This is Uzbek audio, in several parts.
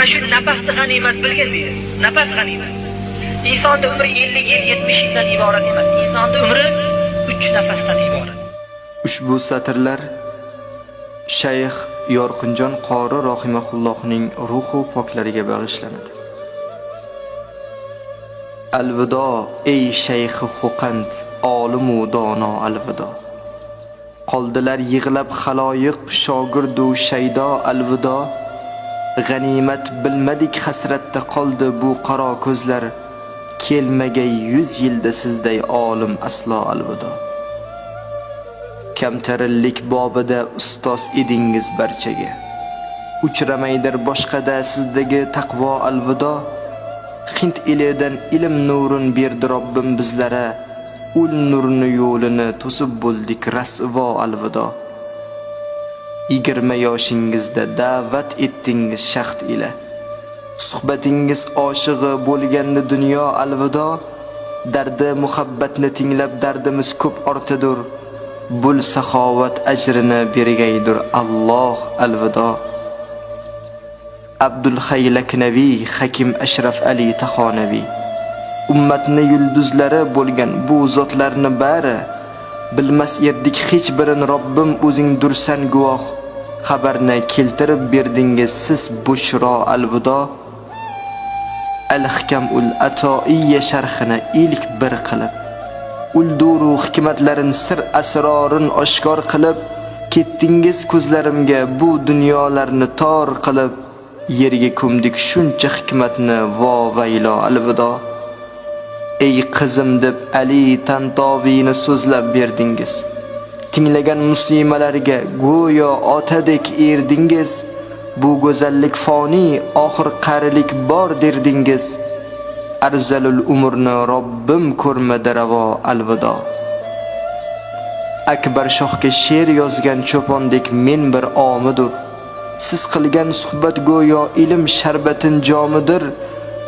Mana shu nafasni g'animat bilgin deydi. Nafas g'animat. Insonning umri 50 yil, 70 yildan iborat emas. Insonning umri 3 nafasdan iborat. Ushbu satrlar Shayx Yorqinjon qori rahimahullohning ruhu poklariga bag'ishlanadi. Alvido ey shayxi Xo'qand, olimu dono alvido. Qoldilar yig'lab xaloyiq, shogirdu shaydo alvido. G'animat bilmadik, hasratda qoldi bu qaro ko'zlar. Kelmagay 100 yilda sizday olim aslo alvido. Kamtarinlik bobida ustoz edingiz barchaga. Uchramaydir boshqada sizdagi taqvo alvido. Hind elidan ilm nurin berdi Robbim bizlara. Ul nurni yo'lini to'sib bo'ldik rasvo alvido. 20 yoshingizda da'vat etdingiz shahd ila. Suhbatingiz oshig'i bo'lgandi dunyo alvido. Dardi muhabbatni tinglab dardimiz ko'p ortadur. Bul saxovat ajrini bergaydir Alloh alvido. Abdulhay Laknaviy, Hakim Ashraf Ali Taxonaviy. Ummatni yulduzlari bo'lgan bu zotlarni bari bilmas erdik hech birin, Robbim o'zing dursan guvoh. Xabarni keltirib berdingiz siz bushro alvido. Al-Hikam ul Atoiyya sharhini ilk bir qilib, ulduru hikmatlarin, sir asrorin oshkor qilib ketdingiz, ko'zlarimga bu dunyolarni tor qilib, yerga ko'mdik shuncha hikmatni, vo vaylo alvido. Ey qizim deb Ali Tantoviyni so'zlab berdingiz. Tinglagan musimalarga go'yo otadek erdingiz. Bu go'zallik foniy, oxir qarilik bor derdingiz. Arzalul umrni Robbim ko'rmadi ravo alvido. Akbar shohga she'r yozgan cho'pondek men bir omidur. Siz qilgan suhbat go'yo ilm sharbatin jomidir.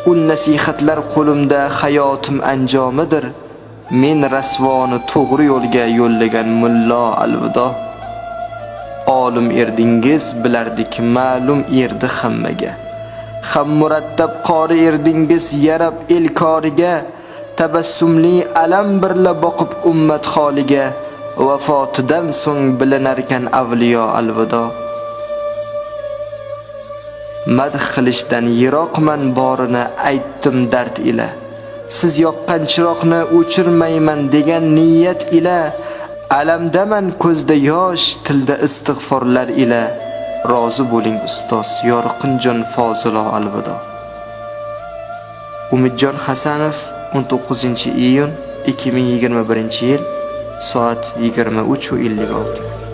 Ul nasihatlar qo'limda hayotim anjomidir. Men rasvoni to'g'ri yo'lga yo'llagan mullo alvido. Olim erdingiz bilardik, ma'lum erdi hammaga. Ham murattab qori erdingiz, yarab el koriga. Tabassumli alam birla boqib ummat holiga. Vafotidan so'ng bilinarkan avliyo alvido. Madh qilishdan yiroqman, borini aytdim dard ila. Siz yoqqan chiroqni o'chirmayman degan niyat ila. Alamdaman, ko'zda yosh, tilda istig'forlar ila. Rozi bo'ling ustoz Yorqinjon Fozilo alvido. Umidjon Hasanov, 19 iyun 2021 yil, soat 23:56.